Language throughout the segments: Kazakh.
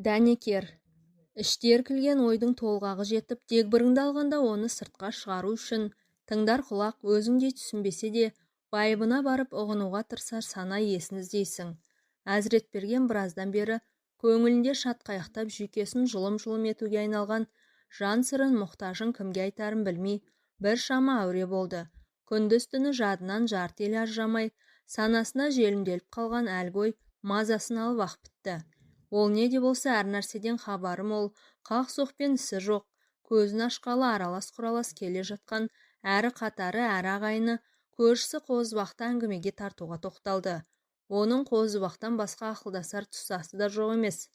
Дәнекер. Іште іркілген ойдың толғағы жетіп, дегбіріңді алғанда оны сыртқа шығару үшін тыңдар құлақ, өзіңдей түсінбесе де, байыбына барып ұғынуға тырысар сана иесін іздейсің. Әзіретберген біраздан бері көңілінде шатқаяқтап жүйкесін жұлым-жұлым етуге айналған жан сырын, мұқтажын кімге айтарын білмей, біршама әуре болды. Күндіз-түні жадынан жарты елі ажырамай, санасына желімделіп қалған әлгі ой мазасын алып-ақ бітті. Ол не де болса әр нәрседен хабары мол, қақ-соқпен ісі жоқ, көзін ашқалы аралас-құралас келе жатқан әрі қатары, әрі ағайыны, көршісі Қозыбақты әңгімеге тартуға тоқталды. Оның Қозыбақтан басқа ақылдасар тұстасы да жоқ емес.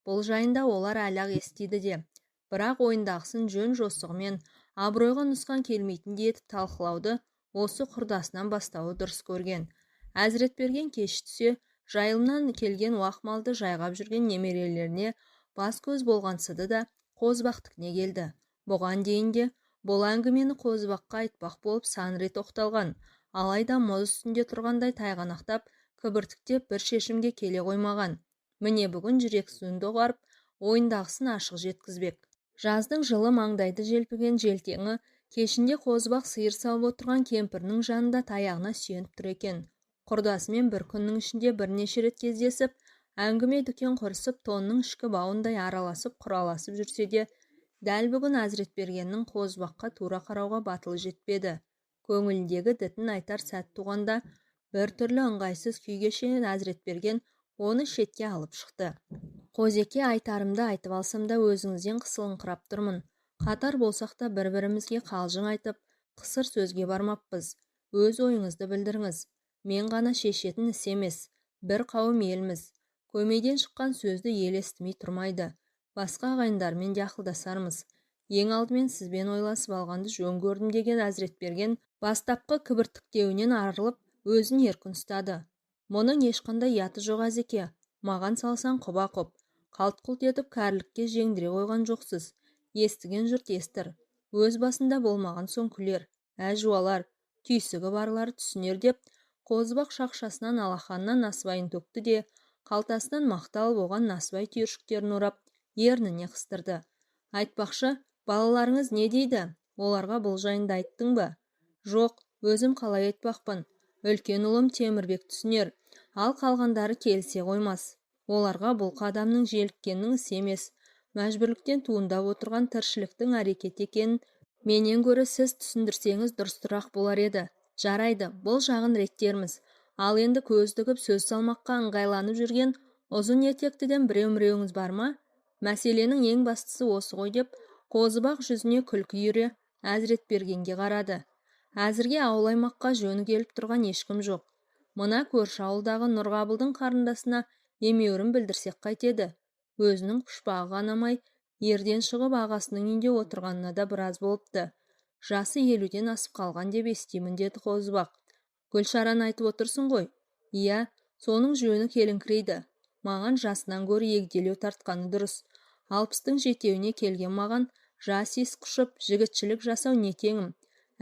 Бұл жайында олар әлі-ақ естиді де, бірақ ойындағысын жөн-жосығымен, абыройға нұсқан келмейтіндей етіп талқылауды осы құрдасынан бастауы дұрыс көрген. Әзіретберген кеш түсе, жайылымнан келген уақ малды жайғап жүрген немерелеріне бас-көз болғансыды да Қозыбақтікіне келді. Бұған дейін де бұл әңгімені Қозыбаққа айтпақ болып сан рет оқталған, алайда мұз үстінде тұрғандай тайғанақтап, кібіртіктеп бір шешімге келе қоймаған. Міне бүгін жүрексінді ұғарып, ойындағысын ашық жеткізбек. Жаздың жылы маңдайды желпіген желтеңі кешінде Қозыбақ сиыр сауып отырған кемпірінің жанында таяғына сүйеніп тұр екен. Құрдасымен бір күннің ішінде бірнеше рет кездесіп, әңгіме дүкен құрысып, тонның ішкі бауындай араласып, құраласып жүрсе де, дәл бүгін Әзіретбергеннің Қозыбаққа тура қарауға батылы жетпеді. Көңіліндегі дітін айтар сәт туғанда, бір түрлі ыңғайсыз күй кешкен Әзіретберген оны шетке алып шықты. Қозеке, айтарымды айтып алсам да өзіңізден қысылыңқырап тұрмын. Қатар болсақ та бір-бірімізге қалжың айтып, қысыр сөзге бармаппыз. Өз ойыңызды білдіріңіз. Мен ғана шешетін іс емес, бір қауым елміз. Көмейден шыққан сөзді ел естімей тұрмайды. Басқа ағайындармен де ақылдасармыз. Ең алдымен сізбен ойласып алғанды жөн көрдім деген Әзіретберген бастапқы кібіртіктеуінен арылып, өзін еркін ұстады. Мұның ешқандай ұяты жоқ, Әзеке. Маған салсаң құба-құп, қалт-құлт етіп кәрілікке жеңдіре қойған жоқсыз. Естіген жұрт естір. Өз басында болмаған соң күлер, әжуалар, түйсігі барлары түсінер деп, Қозыбақ шақшасынан алақанына насыбайын төкті де, қалтасынан мақта алып оған насыбай түйіршіктерін орап, ерніне қыстырды. Айтпақшы, балаларыңыз не дейді? Оларға бұл жайында айттың ба? Жоқ, өзім қалай айтпақпын. Үлкен ұлым Темірбек түсінер, ал қалғандары келісе қоймас. Оларға бұл қадамның желіккеннің ісі емес, мәжбүрліктен туындап отырған тіршіліктің әрекеті екенін менен гөрі сіз түсіндірсеңіз дұрыстырақ болар еді. Жарайды, бұл жағын retтерміз. Ал енді көз тігіп сөз салмаққа ыңғайланып жүрген ұзын етектіден біреу-міреуіңіз бар ма? Мәселенің ең бастысы осы ғой деп, Қозыбақ жүзіне күлкі үйіре Әзіретбергенге қарады. Әзірге ауыл аймаққа жөні келіп тұрған ешкім жоқ. Мына көрші ауылдағы Нұрғабылдың қарындасына емеурін білдірсек қайтеді. Өзінің пұшпағы қанамай, ерден шығып ағасының үйінде отырғанына да біраз болыпты. Жасы 50-ден асып қалған деп естимін, деді Қозыбақ. Гүлшараны айтып отырсың ғой? Иә, соның жөні келіңкірейді. Маған жасынан гөрі егделеу тартқаны дұрыс. 60-тың жетеуіне келген маған жас иіс құшып, жігітшілік жасау не теңім.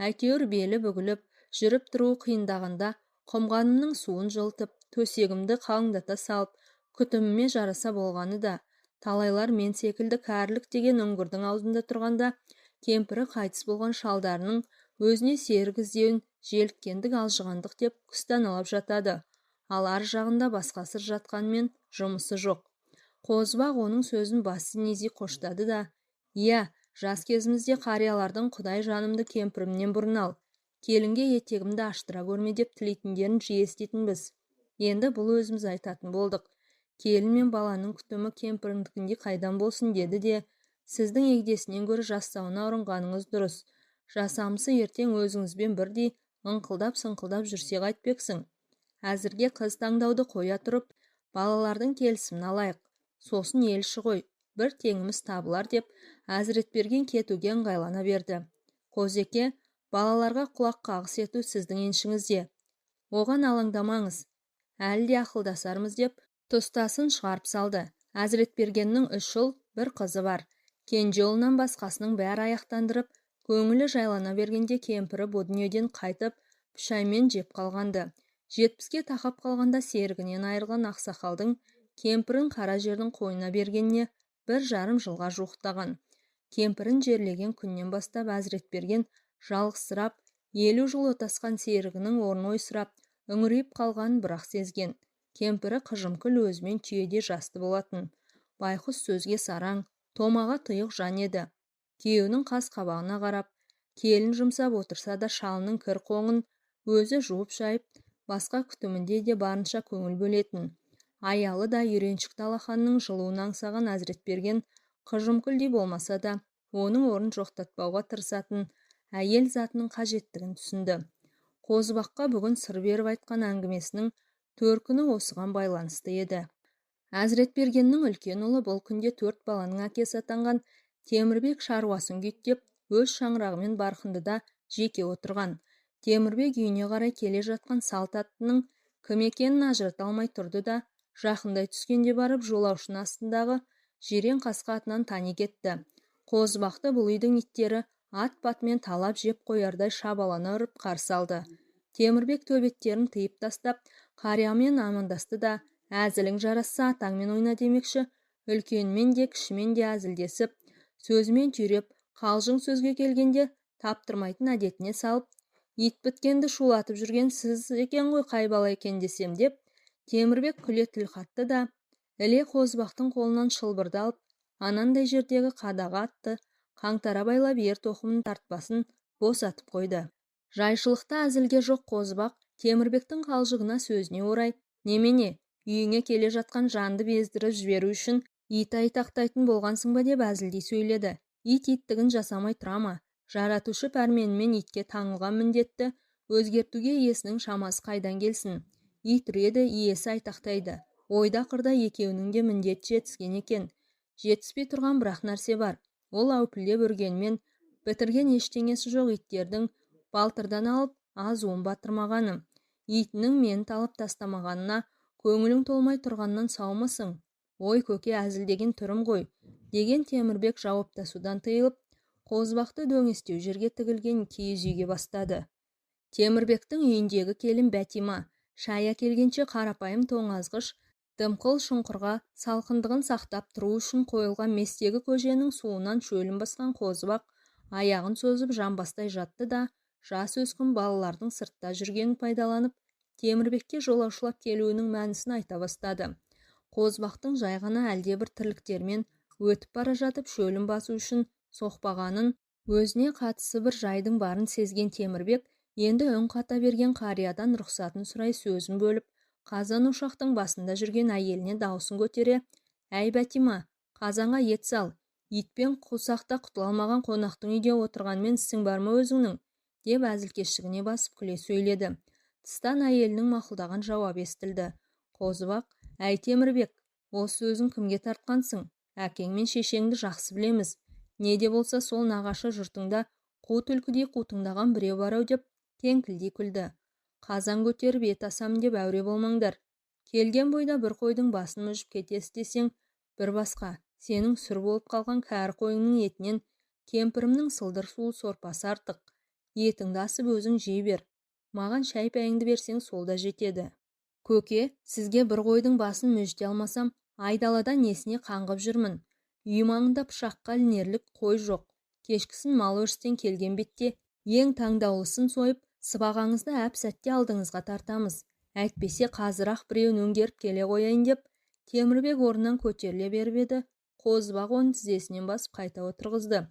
Әйтеуір белі бүгіліп, жүріп тұруы қиындағанда құмғанымның суын жылытып, төсегімді қалыңдата салып, күтіміме жараса болғаны да, талайлар мен секілді кәрілік деген үңгірдің аузында тұрғанда, кемпірі қайтыс болған шалдарының өзіне серік іздеуін желіккендік, алжығандық деп күстаналап жатады. Ал ар жағында басқа сыр жатқанмен жұмысы жоқ. Қозыбақ оның сөзін басын ези қоштады да, иә, жас кезімізде қариялардың құдай жанымды кемпірімнен бұрын ал, келінге етегімді аштыра көрме деп тілейтіндерін жиі еститінбіз. Енді бұл өзіміз айтатын болдық. Келін мен баланың күтімі кемпіріңдікіндей қайдан болсын деді де, сіздің егдесінен гөрі жастауына ұрынғаныңыз дұрыс. Жасамысы ертең өзіңізбен бірдей ыңқылдап-сыңқылдап жүрсе қайтпексің. Әзірге қыз таңдауды қоя тұрып, балалардың келісімін алайық. Сосын елші ғой, бір теңіміз табылар деп Әзіретберген кетуге ыңғайлана берді. Қозеке, балаларға құлақ қағыс ету сіздің еншіңізде. Оған алаңдамаңыз, әлі де ақылдасармыз деп тұстасын шығарып салды. Әзіретбергеннің 3 ұл, бір қызы бар. Кенже ұлынан басқасының бәрі аяқтандырып, көңілі жайлана бергенде кемпірі бұ дүниеден қайтып, пүшәймен жеп қалғанды. 70-ке тақап қалғанда серігінен айырылған ақсақалдың Кемпірін қара жердің қойнына бергеніне 1,5 жылға жуықтаған. Кемпірін жерлеген күннен бастап Әзіретберген жалғызсырап, 50 жыл отасқан серігінің орнын ойсырап, үңірейіп қалғанын бірақ сезген. Кемпірі Қыжымкүл өзімен түйедей жасты болатын. Байқұс сөзге сараң, томаға тұйық жан еді. Күйеуінің қас қабағына қарап, келін жұмсап отырса да шалының кір қоңын өзі жуып шайып, басқа күтімінде де барынша көңіл бөлетін. Аялы да үйреншікті алақанның жылуын аңсаған Әзіретберген Қыжымкүлдей болмаса да, оның орнын жоқтатпауға тырысатын әйел затының қажеттігін түсінді. Қозыбаққа бүгін сыр беріп айтқан әңгімесінің төркіні осыған байланысты еді. Әзіретбергеннің үлкен ұлы бұл күнде 4 баланың әкесі атанған Темірбек шаруасын күйттеп, өз шаңырағымен Барқындыда жеке отырған. Темірбек үйіне қарай келе жатқан салт аттының кім екенін ажырата алмай тұрды да, жақындай түскенде барып жолаушының астындағы жирен қасқа атынан тани кетті. Қозыбақты бұл үйдің иттері ат батымен талап жеп қоярдай шабалана ұрып қарсы алды. Темірбек төбеттерін тыйып тастап, қариямен амандасты да, әзілің жарасса атаңмен ойна демекші, үлкенмен де кішімен де әзілдесіп, сөзімен түйреп, қалжың сөзге келгенде таптырмайтын әдетіне салып, ит біткенді шулатып жүрген сіз екен ғой, қай бала екен десем деп, Темірбек күле тіл қатты да, іле Қозыбақтың қолынан шылбырды алып, анандай жердегі қадаға атты қаңтара байлап ер тоқымын тартпасын босатып қойды. Жайшылықта әзілге жоқ Қозыбақ Темірбектің қалжығына сөзіне орай, немене, үйіңе келе жатқан жанды бездіріп жіберу үшін ит айтақтайтын болғансың ба деп әзілдей сөйледі. Ит иттігін жасамай тұра ма? Жаратушы пәрменімен итке таңылған міндетті өзгертуге иесінің шамасы қайдан келсін? Ит үреді, иесі айтақтайды. Ойда қырда екеуінің де міндет жетіскен екен. Жетіспей тұрған бірақ нәрсе бар. Ол әупілдеп үргенмен бітірген ештеңесі жоқ иттердің балтырдан алып азуын батырмағаны. Итінің мені талап тастамағанына көңілің толмай тұрғаннан саумысың? Ой, көке, әзілдеген түрім ғой, деген Темірбек жауаптасудан тыйылып, Қозыбақты дөңестеу жерге тігілген киіз үйге бастады. Темірбектің үйіндегі келін Бәтима шай әкелгенше қарапайым тоңазғыш дымқыл шұңқырға салқындығын сақтап тұру үшін қойылған местегі көженің суынан шөлін басқан Қозыбақ аяғын созып жамбастай жатты да, жас өскін балалардың сыртта жүргенін пайдаланып, Темірбекке жолаушылап келуінің мәнісін айта бастады. Қозыбақтың жай ғана әлдебір тірліктермен өтіп бара жатып шөлін басу үшін соқпағанын, өзіне қатысы бір жайдың барын сезген Темірбек енді үн қата берген қариядан рұқсатын сұрай сөзін бөліп, қазан ошақтың басында жүрген әйеліне даусын көтере, «Әй, Бәтима, қазанға ет сал, итпен қусақта құтыла алмаған қонақтың үйде отырғанмен ісің бар ма өзіңнің?» деп әзілкештігіне басып күле сөйледі. Тыстан әйелінің мақұлдаған жауап естілді. Қозыбақ, «Әй, Темірбек, осы сөзін кімге тартқансың? Әкең мен шешеңді жақсы білеміз. Не де болса сол нағашы жұртыңда қу түлкідей қутыңдаған біреу бар ау» деп кеңкілдей күлді. Қазан көтеріп ет асам деп әуре болмаңдар. Келген бойда бір қойдың басын мүжіп кетесі десең, бір басқа, сенің сүр болып қалған кәрі қойыңның етінен кемпірімнің сылдыр сулы сорпасы артық. Етіңді асып өзің жей бер. Маған шай-пәйіңді берсең сол да жетеді. Көке, сізге бір қойдың басын мүжіте алмасам, айдалада несіне қаңғып жүрмін? Үй маңында пышаққа ілінерлік қой жоқ. Кешкісін мал өрістен келген бетте ең таңдаулысын сойып, сыбағаңызды әп-сәтте алдыңызға тартамыз. Әйтпесе қазір-ақ біреуін өңгеріп келе қояйын деп, Темірбек орнынан көтеріле беріп еді, Қозыбақ оны тізесінен басып қайта отырғызды.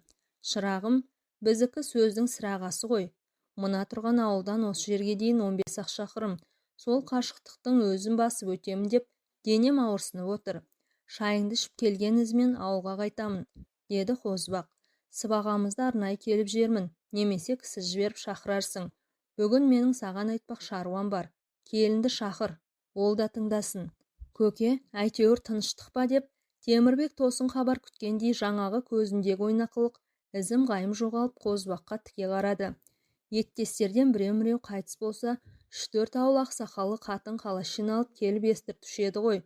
Шырағым, біздікі сөздің сырағасы ғой. Мына тұрған ауылдан осы жерге дейін 15-ақ шақырым. Сол қашықтықтың өзін басып өтемін деп денем ауырсынып отыр. Шайыңды ішіп келген ізмен ауылға қайтамын, деді Қозыбақ. Сыбағамызды арнайы келіп жермін, немесе кісі жіберіп шақырарсың. Бүгін менің саған айтпақ шаруам бар. Келінді шақыр, ол да тыңдасын. Көке, әйтеуір тыныштық па деп, Темірбек тосын хабар күткендей жаңағы көзіндегі ойнақылық ізім ғайым жоғалып Қозыбаққа тіке қарады. Еттестерден біреу-міреу қайтыс болса, 3-4 ауыл ақсақаллы қатын қалаш жиналып келіп естіртуші еді ғой.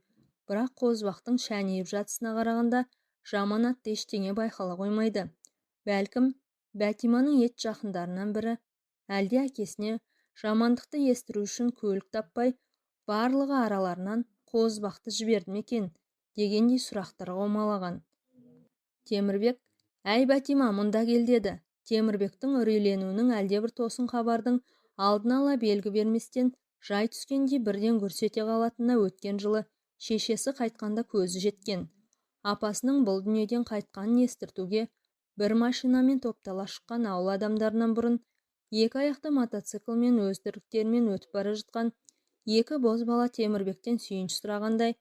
Бірақ Қозыбақтың шәниіп жатысына қарағанда жаман атты ештеңе байқала қоймайды. Бәлкім, Бәтиманың ет жақындарынан бірі, әлде әкесіне жамандықты естіру үшін көлік таппай, барлығы араларынан Қозыбақты жіберді ме екен дегендей сұрақтар қаумалаған. Темірбек, әй Бәтима, мұнда кел деді. Темірбектің үрейленуінің әлдебір тосын хабардың алдын ала белгі берместен жай түскендей бірден көрсете қалатынына өткен жылы шешесі қайтқанда көзі жеткен. Апасының бұл дүниеден қайтқанын естіртуге бір машинамен топтала шыққан ауыл адамдарынан бұрын екі аяқты мотоциклмен өз тірліктерімен өтіп бара жатқан екі бозбала Темірбектен сүйінші сұрағандай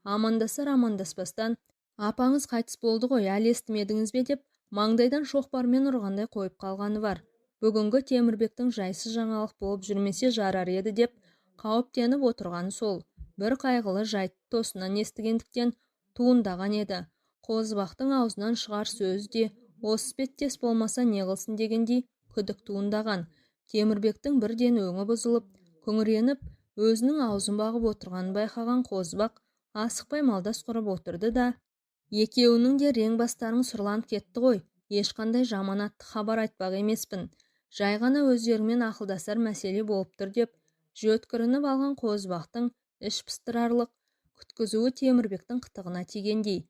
амандасар амандаспастан, апаңыз қайтыс болды ғой, әлі естімедіңіз бе деп маңдайдан шоқпармен ұрғандай қойып қалғаны бар. Бүгінгі Темірбектің жайсыз жаңалық болып жүрмесе жарар еді деп қауіптеніп отырғаны сол. Бір қайғылы жайтты тосыннан естігендіктен туындаған еді. Қозыбақтың аузынан шығар сөзі де осы беттес болмаса не қылсын дегендей күдік туындаған. Темірбектің бірден өңі бұзылып, күңіреніп, өзінің аузын бағып отырғанын байқаған Қозыбақ асықпай малдас құрып отырды да, екеуінің де рең бастарың сұрланып кетті ғой, ешқандай жаманатты хабар айтпақ емеспін, жай ғана өздеріңмен ақылдасар мәселе болып тұр деп жөткірініп алған Қозыбақтың іш пыстырарлық күткізуі Темірбектің қытығына тигендей.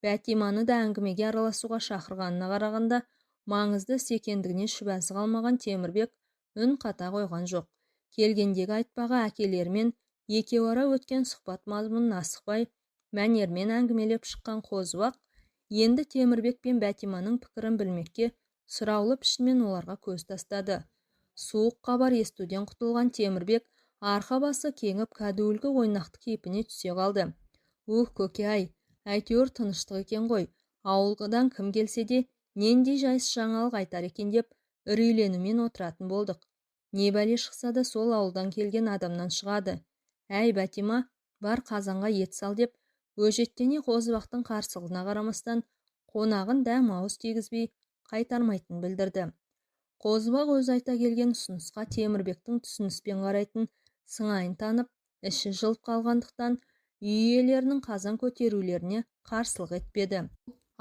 Бәтиманы да әңгімеге араласуға шақырғанына қарағанда маңызды іс екендігіне шүбәсі қалмаған Темірбек үн қата қойған жоқ. Келгендегі айтпағы әкелерімен екеуара өткен сұхбат мазмұнын асықпай мәнермен әңгімелеп шыққан Қозыбақ енді Темірбек пен Бәтиманың пікірін білмекке сұраулы пішінмен оларға көз тастады. Суық хабар естуден құтылған Темірбек арқа басы кеңіп кәдуілгі ойнақты кейпіне түсе қалды. Ух, көке-ай, әйтеуір тыныштық екен ғой, ауылғыдан кім келсе де нендей жайсыз жаңалық айтар екен деп үрейленумен отыратын болдық. Не бәле шықса да сол ауылдан келген адамнан шығады. Әй, Бәтима, бар қазанға ет сал деп өжеттене Қозыбақтың қарсылығына қарамастан қонағын дәм ауыз тигізбей қайтармайтынын білдірді. Қозыбақ өзі айта келген ұсынысқа Темірбектің түсініспен қарайтын сыңайын танып, іші жылып қалғандықтан үй иелерінің қазан көтерулеріне қарсылық етпеді.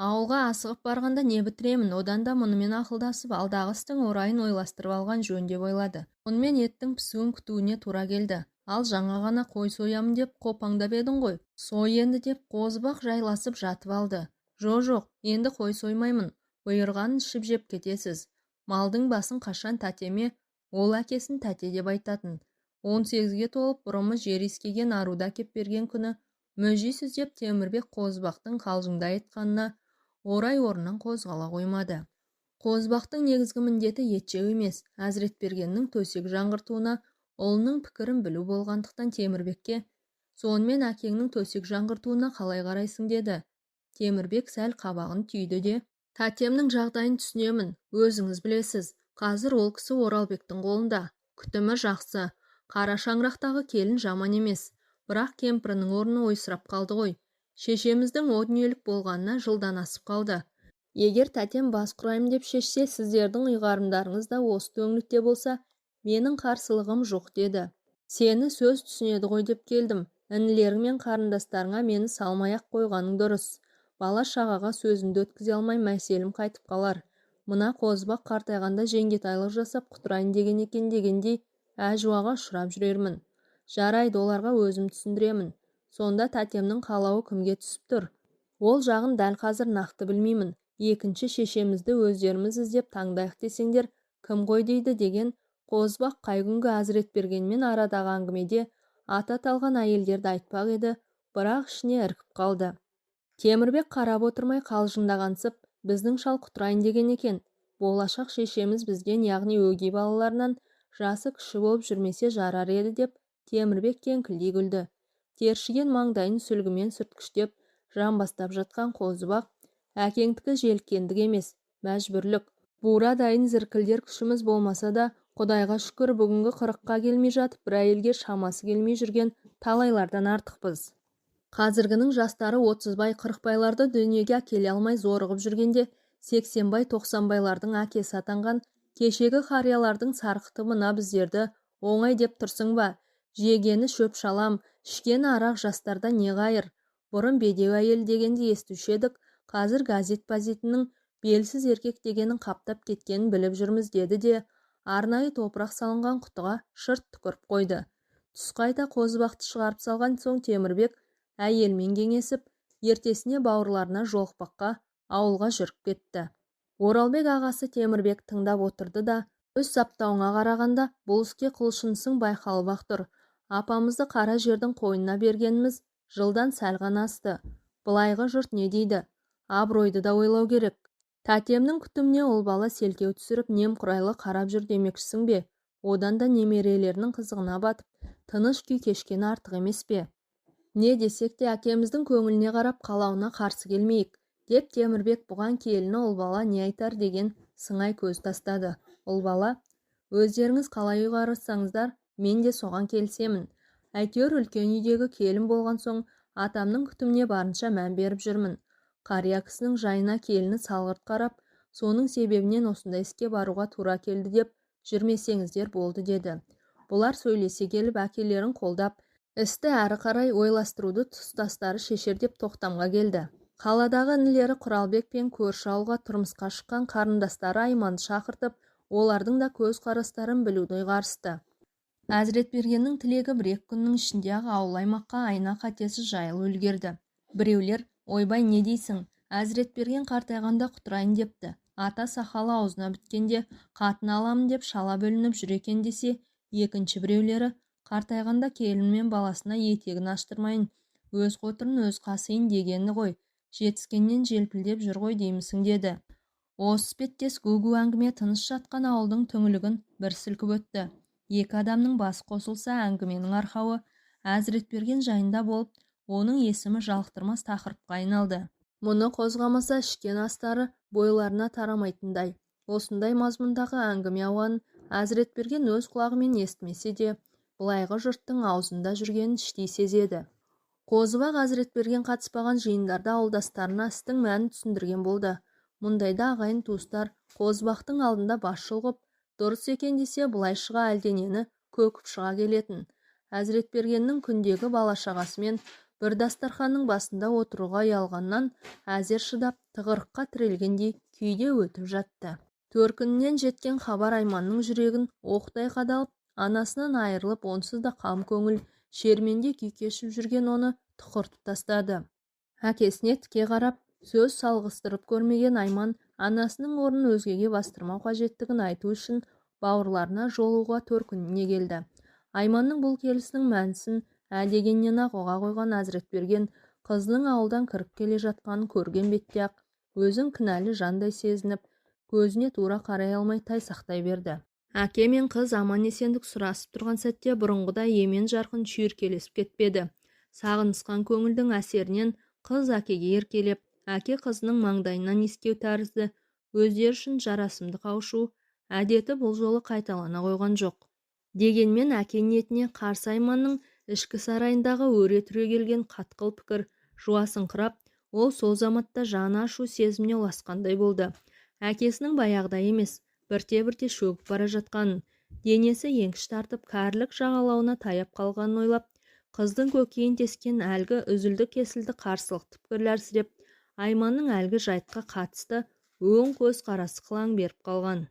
Ауылға асығып барғанда не бітіремін, одан да мұнымен ақылдасып алдағы істің орайын ойластырып алған жөн деп ойлады. Онымен еттің пісуін күтуіне тура келді. Ал жаңа ғана қой соямын деп қопаңдап едің ғой, сой енді деп Қозыбақ жайласып жатып алды. Жо-жоқ, енді қой соймаймын, бұйырғанын ішіп жеп кетесіз. Малдың басын қашан тәтеме, ол әкесін тәте деп айтатын. 18-ге толып бұрымы жер иіскеген аруды әкеп берген күні мүжисіз деп Темірбек Қозыбақтың қалжыңдай айтқанына орай орнынан қозғала қоймады. Қозыбақтың негізгі міндеті ет жеу емес, Әзіретбергеннің төсек жаңғыртуына ұлының пікірін білу болғандықтан Темірбекке, сонымен әкеңнің төсек жаңғыртуына қалай қарайсың деді. Темірбек сәл қабағын түйді де, тәтемнің жағдайын түсінемін, өзіңіз білесіз, қазір ол кісі Оралбектің қолында, күтімі жақсы, қара шаңырақтағы келін жаман емес, бірақ кемпірінің орны ойсырап қалды ғой. Шешеміздің о дүниелік болғанына жылдан асып қалды. Егер тәтем бас құраймын деп шешсе, сіздердің ұйғарымдарыңыз да осы төңіректе болса, менің қарсылығым жоқ деді. Сені сөз түсінеді ғой деп келдім. Інілерің мен қарындастарыңа мені салмай-ақ қойғаның дұрыс. Бала шағаға сөзімді өткізе алмай мәселім қайтып қалар. Мына Қозыбақ қартайғанда жеңгетайлық жасап құтырайын деген екен дегендей әжуаға ұшырап жүрермін. Жарайды, оларға өзім түсіндіремін. Сонда тәтемнің қалауы кімге түсіп тұр? Ол жағын дәл қазір нақты білмеймін. Екінші шешемізді өздеріміз іздеп таңдайық десеңдер, кім қой дейді деген Қозыбақ қай күнгі Әзіретбергенмен арадағы әңгімеде аты аталған әйелдерді айтпақ еді, бірақ ішіне іркіп қалды. Темірбек қарап отырмай қалжыңдағансып, біздің шал құтырайын деген екен. Болашақ шешеміз бізден, яғни өгей балаларынан жасы кіші болып жүрмесе жарар еді деп Темірбек кеңкілдей күлді. Тершіген маңдайын сүлгімен сүрткіштеп, жамбастап жатқан Қозыбақ, әкеңдікі желіккендік емес, мәжбүрлік. Бурадайын зіркілдер күшіміз болмаса да, Құдайға шүкір, бүгінгі 40-қа келмей жатып, бір әйелге шамасы келмей жүрген талайлардан артықпыз. Қазіргінің жастары 30-бай, 40-байларды дүниеге әкеле алмай зорығып жүргенде, 80-бай, 90-байлардың әкесі атанған кешегі қариялардың сарқыты мына біздерді оңай деп тұрсың ба? Жегені шөп шалам, ішкені арақ жастарда не қайыр? Бұрын бедеу әйел дегенді естуші едік, қазір газет-пазитінің белсіз еркек дегенін қаптап кеткенін біліп жүрміз деді де, арнайы топырақ салынған құтыға шырт түкіріп қойды. Түс қайта Қозыбақты шығарып салған соң Темірбек Әйелмен кеңесіп, ертесіне бауырларына жолықпаққа ауылға жүріп кетті. Оралбек ағасы Темірбек тыңдап отырды да, өз саптауыңа қарағанда бұл іске құлшынысың байқалып-ақ тұр. Апамызды қара жердің қойнына бергеніміз жылдан сәл ғана асты. Былайғы жұрт не дейді? Абыройды да ойлау керек. Тәтемнің күтіміне ұл бала селкеу түсіріп, немқұрайлы қарап жүр демекшісің бе? Одан да немерелерінің қызығына батып, тыныш күй кешкені артық емес пе? Не десек те әкеміздің көңіліне қарап қалауына қарсы келмейік, деп Темірбек бұған келіні Ұлбала не айтар деген сыңай көз тастады. Ұлбала, өздеріңіз қалай ұйғарсаңыздар, мен де соған келісемін. Әйтеуір үлкен үйдегі келін болған соң атамның күтіміне барынша мән беріп жүрмін. Қария кісінің жайына келіні салғырт қарап, соның себебінен осындай іске баруға тура келді деп жүрмесеңіздер болды деді. Бұлар сөйлесе келіп әкелерін қолдап, істі әрі қарай ойластыруды тұстастары шешер деп тоқтамға келді. Қаладағы інілері Құралбек пен көрші ауылға тұрмысқа шыққан қарындастары Айманды шақыртып, олардың да көз қарастарын білуді ұйғарысты. Әзіретбергеннің тілегі бір-екі күннің ішінде-ақ ауыл аймаққа айна қатесіз жайылып үлгерді. Біреулер, ойбай не дейсің, Әзіретберген қартайғанда құтырайын депті, ата сақалы аузына біткенде қатын аламын деп шала бөлініп жүр екен десе, екінші біреулері қартайғанда келін мен баласына етегін аштырмайын, өз қотырын өз қасиын дегені ғой, жетіскеннен желпілдеп жүр ғой деймісің деді. Осы іспеттес гу-гу әңгіме тыныш жатқан ауылдың түңлігін бір сілкіп өтті. Екі адамның басы қосылса әңгіменің арқауы Әзіретберген жайында болып, оның есімі жалықтырмас тақырыпқа айналды. Мұны қозғамаса ішкен астары бойларына тарамайтындай. Осындай мазмұндағы әңгіме ауанын Әзіретберген өз құлағымен естімесе де, былайғы жұрттың аузында жүргенін іштей сезеді. Қозыбақ Әзіретберген қатыспаған жиындарда ауылдастарына істің мәнін түсіндірген болды. Мұндайда ағайын туыстар Қозыбақтың алдында бас шұлғып, дұрыс екен десе былай шыға әлденені көкіп шыға келетін. Әзіретбергеннің күндегі бала-шағасымен бір дастарханның басында отыруға ұялғаннан әзер шыдап, тығырыққа тірелгендей күйде өтіп жатты. Төркінінен жеткен хабар Айманның жүрегін оқтай қадалып, анасынан айырылып, онсыз да қам көңіл, шерменде күй кешіп жүрген оны тұқыртып тастады. Әкесіне тіке қарап, сөз салғыстырып көрмеген Айман анасының орнын өзгеге бастырмау қажеттігін айту үшін бауырларына жолығуға төркініне келді. Айманның бұл келісінің мәнісін ә дегеннен-ақ ұға қойған Әзіретберген қызының ауылдан кіріп келе жатқанын көрген бетте-ақ өзін кінәлі жандай сезініп, көзіне тура қарай алмай тайсақтай берді. Әке мен қыз аман-есендік сұрасып тұрған сәтте бұрынғыдай емен-жарқын шүйіркелесіп кетпеді. Сағынысқан көңілдің әсерінен қыз әкеге еркелеп, әке қызының маңдайынан иіскеу тәрізді өздері үшін жарасымды қауышу әдеті бұл жолы қайталана қойған жоқ. Дегенмен әке ниетіне қарсы Айманның ішкі сарайындағы өре түрегелген қатқыл пікір жуасыңқырап, ол сол заматта жаны ашу сезіміне ұласқандай болды. Әкесінің баяғыдай емес, бірте-бірте шөгіп бара жатқанын, денесі еңкіш тартып кәрілік жағалауына таяп қалғанын ойлап, қыздың көкейін тескен әлгі үзілді-кесілді қарсылықты пікірлер сіреп, Айманның әлгі жайтқа қатысты өң көз қарасы қылаң беріп қалған.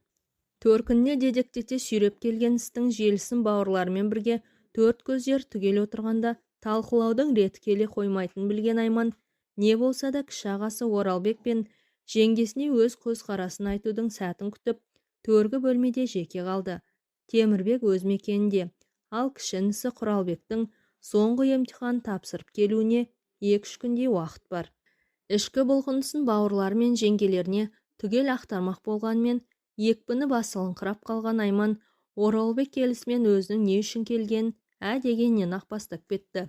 Төркініне дедектете сүйреп келген істің желісін бауырларымен бірге төрт көздер түгел отырғанда талқылаудың реті келе қоймайтынын білген Айман, не болса да кіші ағасы Оралбек пен жеңгесіне өз көзқарасын айтудың сәтін күтіп, төргі бөлмеде жеке қалды. Темірбек өз мекенінде, ал кіші інісі Құралбектің соңғы емтихан тапсырып келуіне 2-3 күндей уақыт бар. Ішкі бұлқынысын бауырлары мен жеңгелеріне түгел ақтармақ болғанымен, екпіні басылыңқырап қалған Айман Оралбек келісімен өзінің не үшін келгенін ә дегеннен-ақ бастап кетті.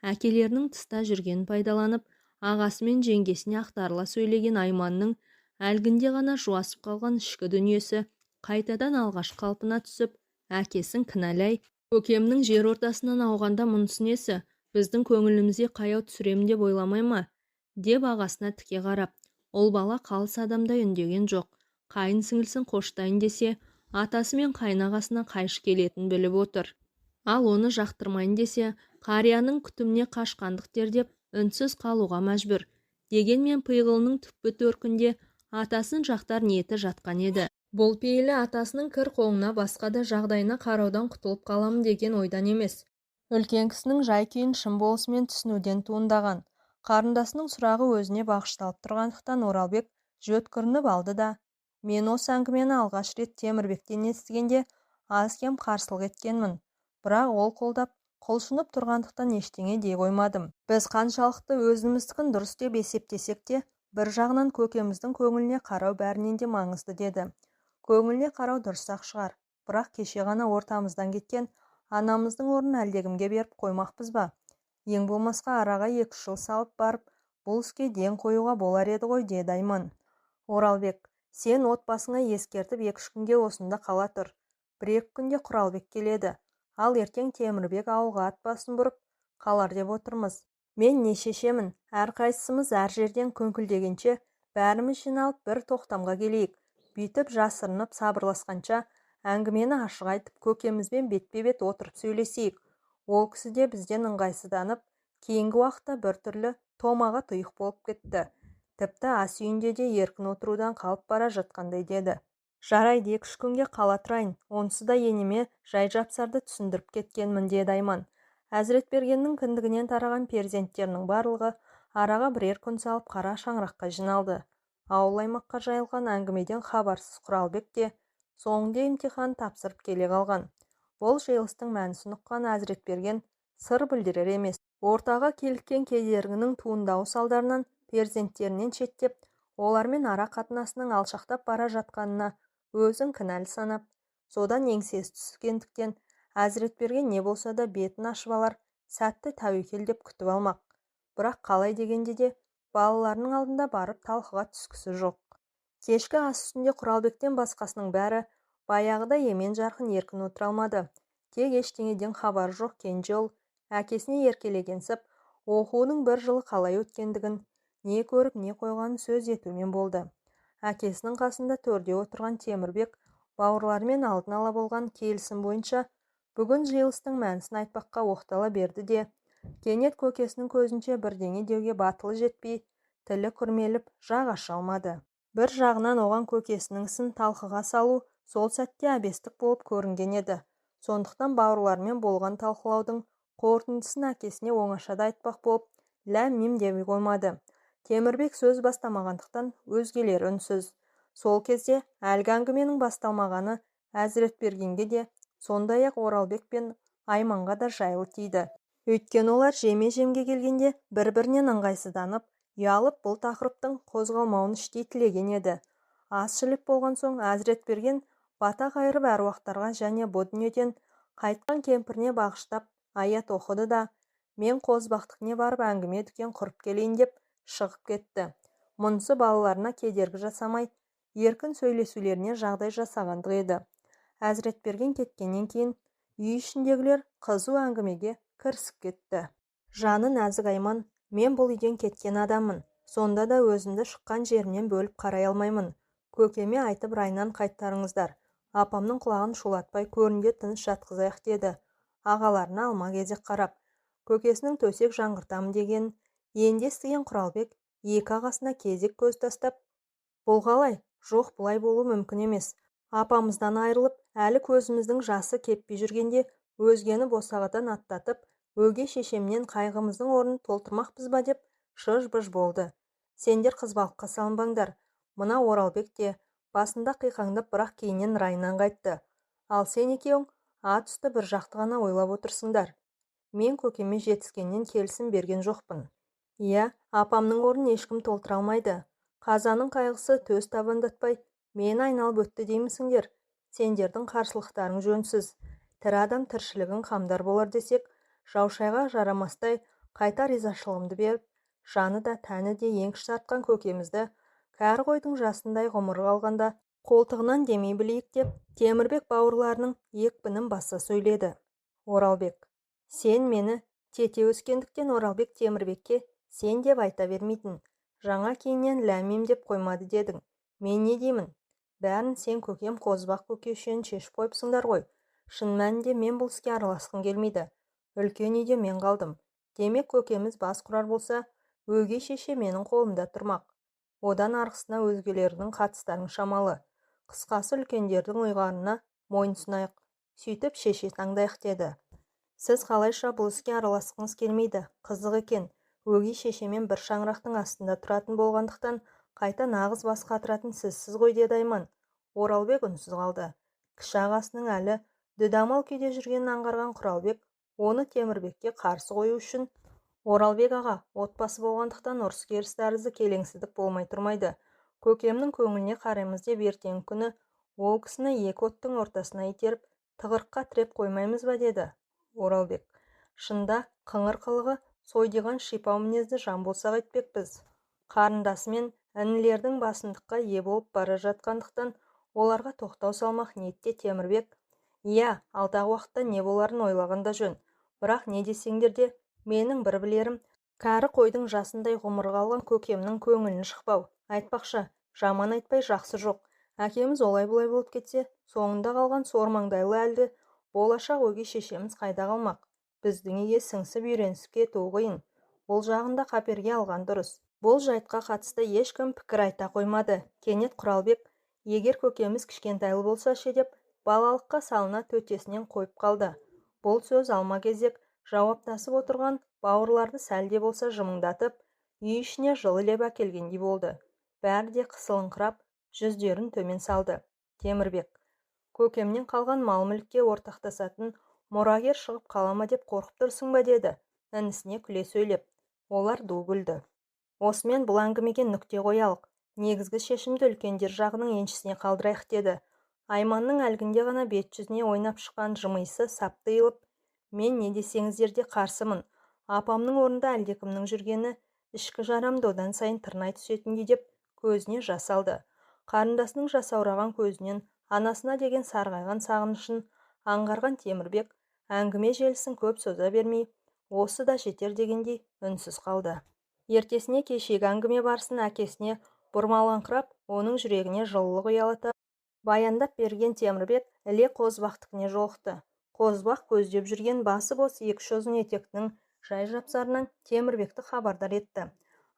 Әкелерінің тыста жүргенін пайдаланып, ағасы мен жеңгесіне ақтарыла сөйлеген Айманның әлгінде ғана жуасып қалған ішкі дүниесі қайтадан алғаш қалпына түсіп, әкесін кінәлай, көкемнің жер ортасынан ауғанда мұнысы несі, біздің көңілімізге қаяу түсіремін деп ойламай ма, деп ағасына тіке қарап, ұл бала қалыс адамдай үндеген жоқ. Қайын сіңілсін қоштайын десе, атасы мен қайын ағасына қайшы келетінін біліп отыр. Ал оны жақтырмайын десе, қарияның күтіміне қашқандық дер деп үнсіз қалуға мәжбүр. Дегенмен пиғылының түпкі төркінде атасын жақтар ниеті жатқан еді. Бұл пейілі атасының кір қоңына басқа да жағдайына қараудан құтылып қаламын деген ойдан емес. Үлкен кісінің жай-күйін шын болысымен түсінуден туындаған. Қарындасының сұрағы өзіне бағышталып тұрғандықтан Оралбек жөткірініп алды да, мен осы әңгімені алғаш рет Темірбектен естігенде аз-кем қарсылық еткенмін, бірақ ол қолдап, құлшынып тұрғандықтан ештеңе дей қоймадым. Біз қаншалықты өзіміздікін дұрыс деп есептесек те, бір жағынан көкеміздің көңіліне қарау бәрінен де маңызды деді. Көңіліне қарау дұрыс-ақ шығар, бірақ кеше ғана ортамыздан кеткен анамыздың орнын әлдекімге беріп қоймақпыз ба? Ең болмасқа араға 2 жыл салып барып, бұл іске ден қоюға болар еді ғой, деді Айман. Оралбек, сен отбасыңа ескертіп 2-3 күнге осында қала тұр. 1-2 күнде Құралбек келеді. Ал ертең Темірбек ауылға ат басын бұрып қалар деп отырмыз. Мен не шешемін, әрқайсымыз әр жерден күңкілдегенше бәріміз жиналып бір тоқтамға келейік. Бүйтіп жасырынып сабырласқанша әңгімені ашық айтып көкемізбен бетпе-бет отырып сөйлесейік. Ол кісі де бізден ыңғайсызданып, кейінгі уақытта біртүрлі томаға тұйық болып кетті. Тіпті ас үйінде де еркін отырудан қалып бара жатқандай деді. Жарайды, 2-3 күнге қала тұрайын, онсыз да енеме жай-жапсарды түсіндіріп кеткенмін, деді Айман. Әзіретбергеннің кіндігінен тараған перзенттерінің барлығы араға бірер күн салып қара шаңыраққа жиналды. Ауыл аймаққа жайылған әңгімеден хабарсыз Құралбек те соңында емтихан тапсырып келе қалған. Бұл жиылыстың мәнісін ұққан Әзіретберген сыр білдірер емес. Ортаға киліккен кедергінің туындауы салдарынан перзенттерінен шеттеп, олармен ара қатынасының алшақтап бара жатқанына өзін кінәлі санап, содан еңсесі түскендіктен Әзіретберген не болса да бетін ашып алар сәтті тәуекел деп күтіп алмақ. Бірақ қалай дегенде де балаларының алдында барып талқыға түскісі жоқ. Кешкі ас үстінде Құралбектен басқасының бәрі баяғыда емен жарқын еркін отыра алмады. Тек ештеңеден хабары жоқ кенже ұл әкесіне еркелегенсіп, оқуының бір жылы қалай өткендігін, не көріп не қойғанын сөз етумен болды. Әкесінің қасында төрде отырған Темірбек бауырларымен алдын ала болған келісім бойынша бүгін жиылыстың мәнісін айтпаққа оқтала берді де, кенет көкесінің көзінше бірдеңе деуге батылы жетпей, тілі күрмеліп жақ аша алмады. Бір жағынан оған көкесінің ісін талқыға салу сол сәтте әбестік болып көрінген еді. Сондықтан бауырларымен болған талқылаудың қорытындысын әкесіне оңашада айтпақ болып, ләм-мим дей қоймады. Темірбек сөз бастамағандықтан өзгелері үнсіз. Сол кезде әлгі әңгіменің басталмағаны Әзіретбергенге де, сондай-ақ Оралбек пен Айманға да жайлы тиді. Өйткені олар жеме-жемге келгенде бір-бірінен ыңғайсызданып, ұялып бұл тақырыптың қозғалмауын іштей тілеген еді. Ас ішіліп болған соң Әзіретберген бата қайырып әруақтарға және бұ дүниеден қайтқан кемпіріне бағыштап аят оқыды да, мен Қозыбақтікіне барып әңгіме дүкен құрып келейін деп шығып кетті. Мұнысы балаларына кедергі жасамай, еркін сөйлесулеріне жағдай жасағандық еді. Әзіретберген кеткеннен кейін үй ішіндегілер қызу әңгімеге кірісіп кетті. Жаны нәзік Айман, мен бұл үйден кеткен адаммын, сонда да өзімді шыққан жерімнен бөліп қарай алмаймын. Көкеме айтып райынан қайтарыңыздар, апамның құлағын шулатпай көрінде тыныш жатқызайық деді. Ағаларына алма-кезек қарап, көкесінің төсек жаңғыртамын деген енді естіген Құралбек екі ағасына кезек көз тастап, бұл қалай? Жоқ, бұлай болу мүмкін емес. Апамыздан айырылып, әлі көзіміздің жасы кеппей жүргенде өзгені босағадан аттатып, өгей шешемнен қайғымыздың орнын толтырмақпыз ба деп шыж-быж болды. Сендер қызбалыққа салынбаңдар. Мына Оралбек те басында қиқаңдап, бірақ кейіннен райынан қайтты. Ал сен екеуің ат үсті бір жақты ғана ойлап отырсыңдар. Мен көкеме жетіскеннен келісім берген жоқпын. Иә, апамның орнын ешкім толтыра алмайды. Қазаның қайғысы төс табандатпай, мені айналып өтті деймісіңдер. Сендердің қарсылықтарың жөнсіз. Тірі адам тіршілігін қамдар болар десек, жаушайға жарамастай қайта ризашылығымды беріп, жаны да тәні де еңкіш тартқан көкемізді кәрі қойдың жасындай ғұмыры қалғанда қолтығынан демей білейік деп Темірбек бауырларының екпінін баса сөйледі. Оралбек, сен мені тете өскендіктен Оралбек Темірбекке сен деп айта бермейтін. Жаңа кейіннен ләм-мим деп қоймады дедің. Мен не деймін? Бәрін сен көкем Қозыбақ көке үшеуін шешіп қойыпсыңдар ғой. Шын мәнінде мен бұл іске араласқым келмейді. Үлкен үйде мен қалдым. Демек көкеміз бас құрар болса, өгей шеше менің қолымда тұрмақ. Одан арғысына өзгелерінің қатыстарың шамалы. Қысқасы үлкендердің ұйғарына мойынсұнайық. Сөйтіп шеше таңдайық деді. Сіз қалайша бұл іске араласқыңыз келмейді? Қызық екен. Өгей шешемен бір шаңырақтың астында тұратын болғандықтан қайта нағыз бас қатыратын сізсіз ғой, деді Айман. Оралбек үнсіз қалды. Кіші ағасының әлі дүдамал күйде жүргенін аңғарған Құралбек оны Темірбекке қарсы қою үшін: «Оралбек аға, отбасы болғандықтан ұрыс-керіс тәрізді келеңсіздік болмай тұрмайды. Көкемнің көңіліне қараймыз деп ертеңгі күні ол кісіні екі оттың ортасына итеріп, тығырыққа тіреп қоймаймыз ба?» – деді Оралбек. Шында қыңыр қылығы сойдиған шипау мінезді жан болса қайтпекпіз. Қарындасы мен інілердің басымдыққа ие болып бара жатқандықтан, оларға тоқтау салмақ ниетте Темірбек: «Иә, алдағы уақытта не боларын ойлаған да жөн. Бірақ не десеңдер де, менің бір білерім, кәрі қойдың жасындай ғұмыр қалған көкемнің көңілін жықпау. Айтпақшы, жаман айтпай жақсы жоқ. Әкеміз олай-бұлай болып кетсе, соңында қалған сормаңдайлы әлгі болашақ өгей шешеміз қайда қалмақ? Біздің үйге сіңсіп үйренісіп кетуі қиын. Бұл жағын да қаперге алған дұрыс». Бұл жайтқа қатысты ешкім пікір айта қоймады. Кенет Құралбек: «Егер көкеміз кішкентайлы болса ше?» – деп балалыққа салына төтесінен қойып қалды. Бұл сөз алма-кезек жауаптасып отырған бауырларды сәл де болса жымыңдатып, үй ішіне жылы леп әкелгендей болды. Бәрі де қысылыңқырап, жүздерін төмен салды. Темірбек: «Көкемнен қалған мал-мүлікке ортақтасатын мұрагер шығып қала ма деп қорқып тұрсың ба?» – деді інісіне күле сөйлеп. Олар ду күлді. «Осымен бұл әңгімеге нүкте қоялық. Негізгі шешімді үлкендер жағының еншісіне қалдырайық», – деді. Айманның әлгінде ғана бет жүзіне ойнап шыққан жымиысы сап тыйылып: «Мен не десеңіздер де қарсымын. Апамның орнында әлдекімнің жүргені ішкі жарамды одан сайын тырнай түсетіндей», – деп көзіне жас алды. Қарындасының жасаураған көзінен анасына деген сарғайған сағынышын аңғарған Темірбек әңгіме желісін көп соза бермей, осы да жетер дегендей үнсіз қалды. Ертесіне кешегі әңгіме барысын әкесіне бұрмалаңқырап, оның жүрегіне жылылық ұялата баяндап берген Темірбек іле Қозыбақтікіне жолықты. Қозыбақ көздеп жүрген басы бос екі-үш ұзын етектінің жай-жапсарынан Темірбекті хабардар етті.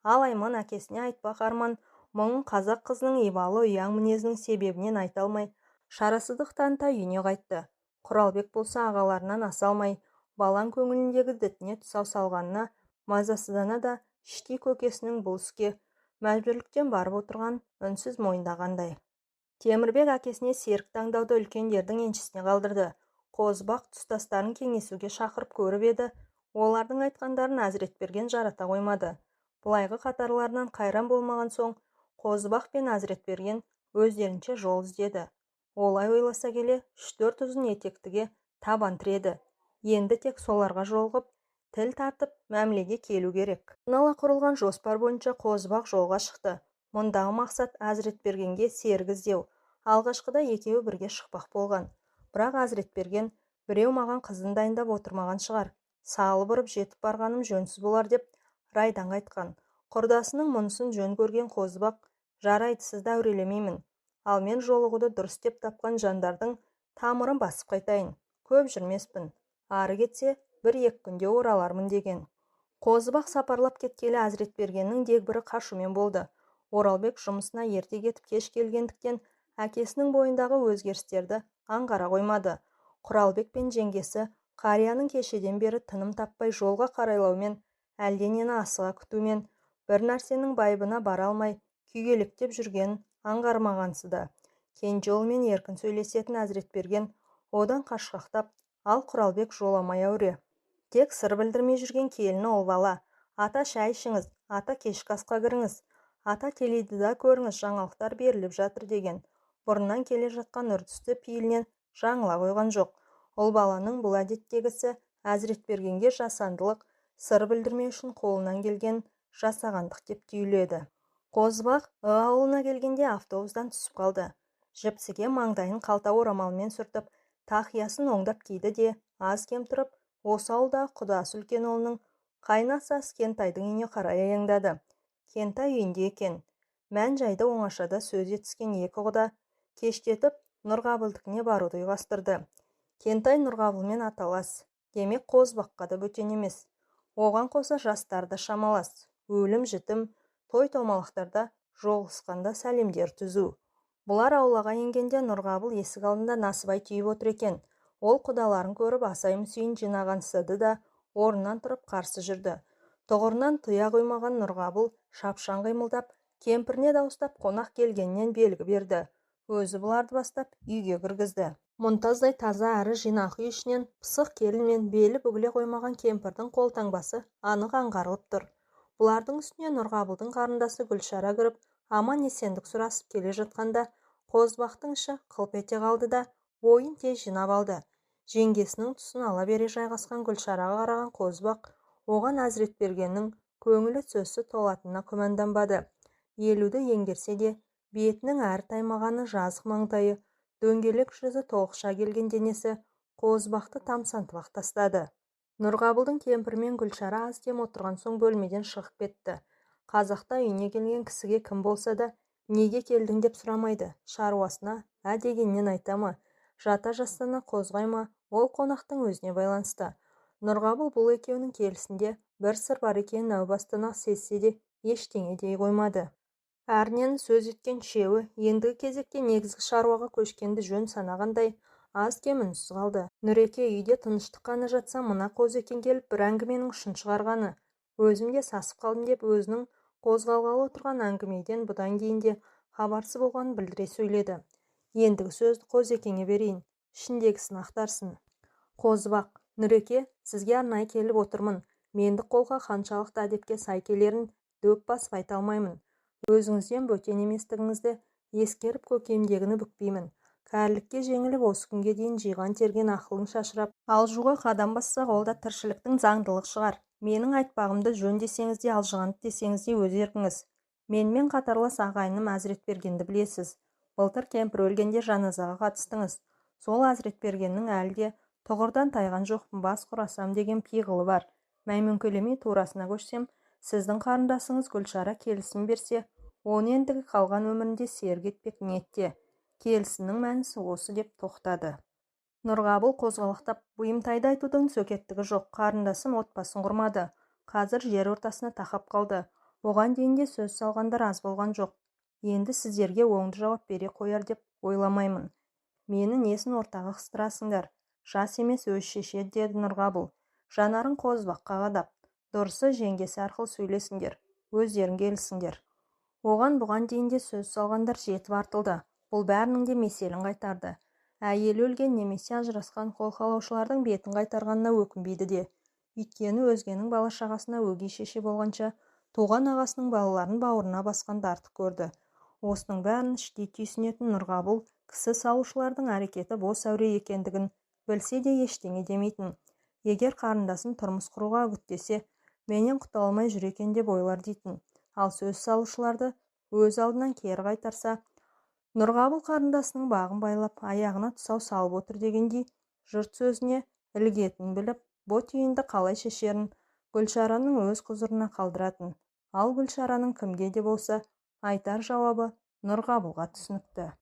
Ал Айман әкесіне айтпақ арман мұңын қазақ қызының ибалы ұяң мінезінің себебінен айта алмай, шарасыздық таныта үйіне қайтты. Құралбек болса ағаларынан аса алмай, балаң көңіліндегі дітіне тұсау салғанына мазасыздана да, іштей көкесінің бұл іске мәжбүрліктен барып отырған үнсіз мойындағандай. Темірбек әкесіне серік таңдауды үлкендердің еншісіне қалдырды. Қозыбақ тұстастарын кеңесуге шақырып көріп еді, олардың айтқандарын Әзіретберген жарата қоймады. Былайғы қатарларынан қайран болмаған соң, Қозыбақ пен Әзіретберген өздерінше жол іздеді. Олай ойласа келе, үш-төрт ұзын етектіге табан тіреді. Енді тек соларға жолығып, тіл тартып, мәмілеге келу керек. Алдын ала құрылған жоспар бойынша Қозыбақ жолға шықты. Мұндағы мақсат Әзіретбергенге серік іздеу. Алғашқыда екеуі бірге шықпақ болған. Бірақ Әзіретберген: «Біреу маған қызын дайындап отырмаған шығар, салып ұрып жетіп барғаным жөнсіз болар», – деп райдан қайтқан. Құрдасының мұнысын жөн көрген Қозыбақ: «Жарайды, сізді әурелемеймін. Ал мен жолығуды дұрыс деп тапқан жандардың тамырын басып қайтайын. Көп жүрмеспін. Ары кетсе, бір-екі күнде оралармын», – деген. Қозыбақ сапарлап кеткелі Әзіретбергеннің дегбірі қашумен болды. Оралбек жұмысына ерте кетіп кеш келгендіктен, әкесінің бойындағы өзгерістерді аңғара қоймады. Құралбек пен жеңгесі қарияның кешеден бері тыным таппай жолға қарайлаумен, әлденені асыға күтумен, бір нәрсенің байыбына бара алмай күйгелектеп жүргенін аңғармағансыды. Кенже ұлымен еркін сөйлесетін Әзіретберген одан қашқақтап, ал Құралбек жоламай әуре. Тек сыр білдірмей жүрген келіні ұл бала: «Ата, шай ішіңіз, ата, кешкі асқа кіріңіз, ата, теледидар көріңіз, жаңалықтар беріліп жатыр», – деген бұрыннан келе жатқан үрдісті пейілінен жаңыла қойған жоқ. Ұл баланың бұл әдеттегісі Әзіретбергенге жасандылық, сыр білдірмеу үшін қолынан келген жасағандық деп түйіледі. Қозыбақ ауылына келгенде автобустан түсіп қалды. Жіпсіге маңдайын қалта орамалмен сүртіп, тақиясын оңдап киді де, аз-кем тұрып, осы ауылдағы құдасы үлкен ұлының қайын атасы Кентайдың үйіне қарай аяңдады. Кентай үйінде екен. Мән-жайды оңашада сөз етіскен екі құда кештетіп Нұрғабылдікіне баруды ұйғастырды. Кентай Нұрғабылмен аталас, демек Қозыбаққа да бөтен емес. Оған қоса жастары да шамалас. Өлім-жітім, той-томалақтарда жолығысқанда сәлемдер түзу. Бұлар аулаға енгенде Нұрғабыл есік алдында насыбай түйіп отыр екен. Ол құдаларын көріп асай-мүсейін жинағансыды да орнынан тұрып қарсы жүрді. Тұғырынан тұя қоймаған Нұрғабыл шапшаң қимылдап, кемпіріне дауыстап қонақ келгеннен белгі берді. Өзі бұларды бастап үйге кіргізді. Мұнтаздай таза әрі жинақы үй ішінен пысық келін мен белі бүгіле қоймаған кемпірдің қолтаңбасы анық аңғарылып тұр. Бұлардың үстіне Нұрғабылдың қарындасы Гүлшара кіріп, аман-есендік сұрасып келе жатқанда Қозыбақтың іші қылп ете қалды да бойын тез жинап алды. Жеңгесінің тұсын ала бере жайғасқан Гүлшараға қараған Қозыбақ оған Әзіретбергеннің көңілі сөзсіз толатынына күмәнданбады. 50-ді еңгерсе де бетінің әрі таймағаны жазық маңдайы, дөңгелек жүзі толықша келген денесі Қозыбақты тамсантып-ақ тастады. Нұрғабылдың кемпірі мен Гүлшара аз-кем отырған соң бөлмеден шығып кетті. Қазақта үйіне келген кісіге кім болса да неге келдің деп сұрамайды. Шаруасына ә дегеннен айта ма, жата жастана қозғай ма, ол қонақтың өзіне байланысты. Нұрғабыл бұл екеуінің келісінде бір сыр бар екенін әу бастан-ақ сезсе де ештеңе дей қоймады. Әрінен сөз еткен үшеуі ендігі кезекте негізгі шаруаға көшкенді жөн санағандай аз-кем үнсіз қалды. Нүреке үйде тыныштық қана жатса, мына Қозыкең келіп бір әңгіменің ұшын шығарғаны. Өзім де сасып қалдым деп өзінің қозғалғалы отырған әңгімеден бұдан кейін де хабарсыз болғанын білдіре сөйледі. Ендігі сөзді Қозыкеңе берейін, ішіндегісін ақтарсын. Қозыбақ, Нүреке, сізге арнайы келіп отырмын. Мендік қолға қаншалықты әдепке сай келерін дөп басып айта алмаймын. Өзіңізден бөтен еместігіңізді ескеріп көкемдегіні бүкпеймін. Кәрілікке жеңіліп осы күнге дейін жиған терген ақылың шашырап, алжуға қадам бассақ, ол да тіршіліктің заңдылық шығар. Менің айтпағымды жөн десеңіз де, алжығанды десеңіз де өз еркіңіз. Менімен қатарлас ағайыным Әзіретбергенді білесіз. Былтыр кемпір өлгенде жаназаға қатыстыңыз. Сол Әзіретбергеннің әлі де тұғырдан тайған жоқпын, бас құрасам деген пиғылы бар. Мәймөңкелемей турасына көшсем, сіздің қарындасыңыз Гүлшара келісім берсе, оны ендігі қалған өмірінде серік етпек ниетте. Келісімнің мәнісі осы деп тоқтады. Нұрғабыл қозғалақтап, бұйымтайды айтудың сөкеттігі жоқ, қарындасым отбасын құрмады. Қазір жер ортасына тақап қалды. Оған дейін де сөз салғандар аз болған жоқ. Енді сіздерге оңды жауап бере қояр деп ойламаймын. Мені несін ортаға қыстырасыңдар? Жас емес өз шешеді, деді Нұрғабыл. Жанарын Қозыбаққа қадап, дұрысы жеңгесі арқылы сөйлесіңдер, өздерің келісіңдер. Оған бұған дейін де сөз салғандар жетіп артылды. Бұл бәрінің де меселін қайтарды. Әйелі өлген немесе ажырасқан қолқалаушылардың бетін қайтарғанына өкінбейді де. Өйткені өзгенің бала-шағасына өгей шеше болғанша, туған ағасының балаларын бауырына басқанды артық көрді. Осының бәрін іштей түйсінетін Нұрғабыл кісі салушылардың әрекеті бос әуре екендігін білсе де ештеңе демейтін. Егер қарындасын тұрмыс құруға үгіттесе, менен құтыла алмай жүр екен деп ойлар дейтін. Ал сөз салушыларды өз алдынан кері қайтарса, Нұрғабыл қарындасының бағын байлап, аяғына тұсау салып отыр дегендей, жұрт сөзіне ілігетінін біліп, бұ түйінді қалай шешерін Гүлшараның өз құзырына қалдыратын. Ал Гүлшараның кімге де болса айтар жауабы Нұрғабылға түсінікті.